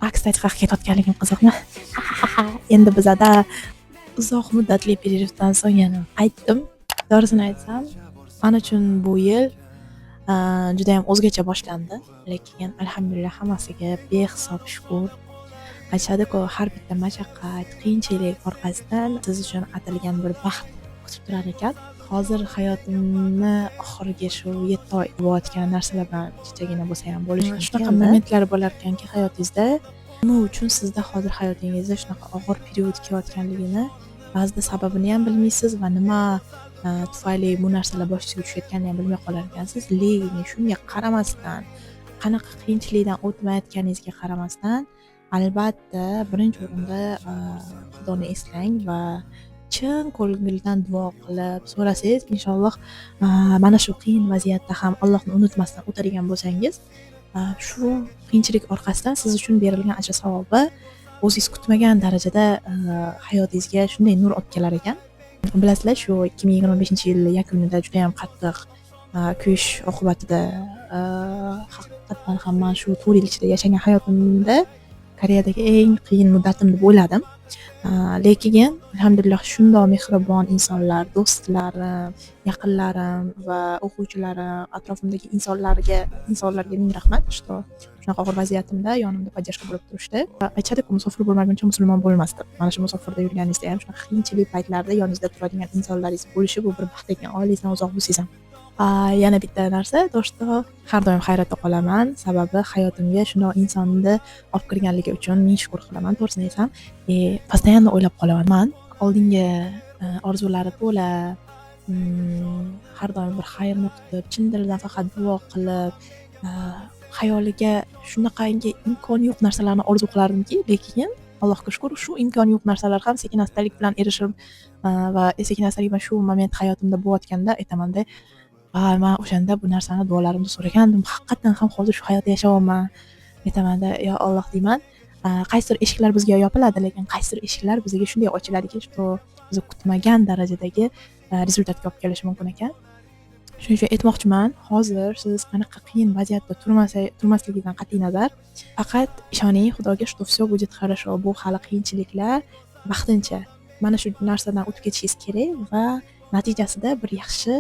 A, кстати, qayerga ketayotganligim qiziqmi? Endi bizada uzoq muddatli перерыв dan so'ng yana qaytdim. To'g'risini aytsam, man uchun bu yil judayam o'zgacha boshlandi. Lekin alhamdulillah, hammasiga behisob shukur. Aytishadi-ku, har bitta mashaqqat, qiyinchilik orqasidan siz uchun atalgan bir baxt kutib turar ekan. Hozir hayotimni oxirgi shu 7 oy bo'layotgan narsalar bilan chichagina bo'lsa ham bo'lishgim. Shunaqa momentlar bo'larkanki hayotingizda, nima uchun sizda hozir hayotingizda shunaqa og'ir период kelayotganligini ba'zida sababini ham bilmaysiz va nima tufayli bu narsalar boshingizga tushayotganini ham bilmay qolar ekansiz. Lekin shunga qaramasdan, qanaqa qiyinchilikdan o'tmayotganingizga qaramasdan, albatta birinchi o'rinda Xudoni eslang va chin ko'ngildan duo qilib so'rasangiz, inshaalloh, mana shu qiyin vaziyatda ham Allohni unutmasdan o'tadigan bo'lsangiz, shu qiyinchilik orqasidan siz uchun berilgan ajr savobi o'zingiz kutmagan darajada hayotingizga shunday nur olib kelar ekan. Bilasizlar, shu 2025 yil yakunida judayam qattiq kuyish oqibatida haqiqatdan ham man shu 4 yil ichida yashagan hayotimda Koreyadagi eng qiyin muddatim deb o'yladim. Lekin alhamdulillah, shundoq mehribon insonlar, do'stlarim, yaqinlarim va o'quvchilarim, atrofimdagi insonlarga ming rahmat, что shunaqa og'ir vaziyatimda yonimda поддержка bo'lib turishdi. Va aytishadi-ku, musofir bo'lmaguncha musulmon bo'lmas deb. Mana shu musofirda yurganingizda ham shunaqa qiyinchilik paytlarida yoningizda turadigan insonlaringiz bo'lishi bu bir baxt ekan, oilangizdan uzoq bo'lsangiz ham. Yana bitta narsa, то что har doim hayratda qolaman. Sababi hayotimga shundoq insonni olib kirganligi uchun ming shukur qilaman. To'g'risini aytsam, постоянно o'ylab qolaman. Man oldingi orzulari to'la, har doim bir xayrni kutib, chin dildan faqat duo qilib, xayoliga shunaqangi imkoni yo'q narsalarni orzu qilardimki, lekin Allohga shukur, shu imkoni yo'q narsalar ham sekin astalik bilan erishib va sekin astalik bilan shu moment hayotimda bo'layotganda aytamanda, va man o'shanda bu narsani duolarimda so'ragandim. Haqiqatdan ham hozir shu hayotda yashayapman. Aytamanda, yo Alloh deyman. Qaysidir eshiklar bizga yopiladi, lekin qaysidir eshiklar bizga shunday ochiladiki, что biz kutmagan darajadagi результат ga olib kelishi mumkin ekan. Shuning uchun aytmoqchiman, hozir siz qanaqa qiyin vaziyatda turmasligidan qat'iy nazar, faqat ishoning Xudoga, что всё будет хорошо. Bu hali qiyinchiliklar vaqtincha. Mana shu narsadan o'tib ketishingiz kerak va natijasida bir yaxshi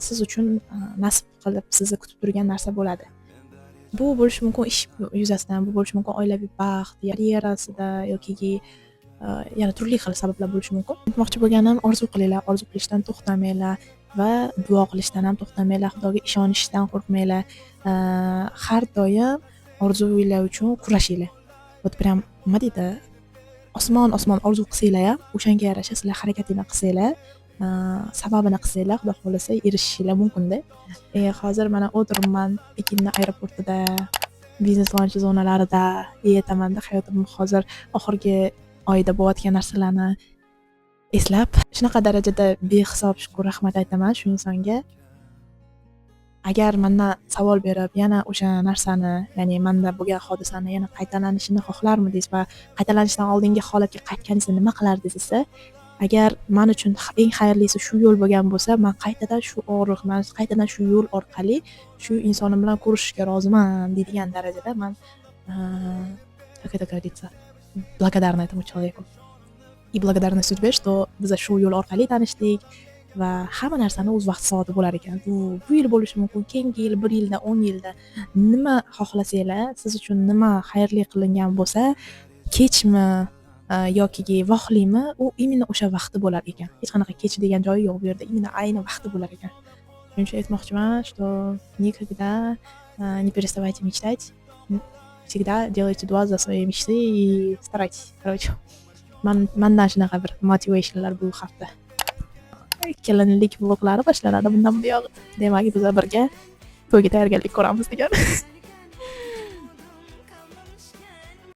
siz uchun nasib qilib sizni kutib turgan narsa bo'ladi. Bu bo'lishi mumkin ish yuzasidan, bu bo'lishi mumkin oilaviy baxt, karyerasida yoki yana turli xil sabablar bo'lishi mumkin. Aytmoqchi bo'lganim, orzu qilinglar, orzu qilishdan to'xtamanglar va duo qilishdan ham to'xtamanglar, Xudoga ishonishdan qo'rqmanglar. Har doim orzuyinglar uchun kurashinglar. Вот прям nima deydi, osmon osmon orzu qilsanglar ham, o'shanga yarasha sizlar harakatinglar qilsanglar, sababini qilsanglar, Xudo xohlasa, erishishinglar mumkinda. Hozir mana o'tiribman Pekinni aeroportida, biznes lounge zonalarida. Aytamanda, hayotim hozir oxirgi oyda bo'layotgan narsalarni eslab, shunaqa darajada behisob shukur, rahmat aytaman shu insonga. Agar mandan savol berib, yana o'sha narsani, ya'ni manda bo'lgan hodisani yana qaytalanishini xohlarmidingiz va qaytalanishidan oldingi holatga qaytganingizda nima qilardingiz desa, agar man uchun eng xayrlisi shu yo'l bo'lgan bo'lsa, man qaytadan shu og'riq, man qaytadan shu yo'l orqali shu insonim bilan ko'rishishga roziman deydigan darajada man, как это говорится, благодарна этому человеку. И благодарна судьбе, что biza shu yo'l orqali tanishdik va hamma narsani o'z vaqti soati bo'lar ekan. Bu bu yil bo'lishi mumkin, keyingi yil, 1 yilda, 10 yilda, nima xohlasanglar, siz uchun nima xayrli qilingan bo'lsa, kechmi yoki vaqtlimi, u именно o'sha vaqti bo'lar ekan. Hech qanaqa kech degan joyi yo'q bu yerda, именно ayni vaqti bo'lar ekan. Shuning uchun aytmoqchiman, что никогда не переставайте мечтать, всегда делайте дуа за свои мечты и старайтесь. Короче, mandan shunaqa bir motivationlar bu hafta. Kelinlik vloglari boshlanadi bundan buyog'i. Demak, biza birga to'yga tayyorgarlik ko'ramiz degani.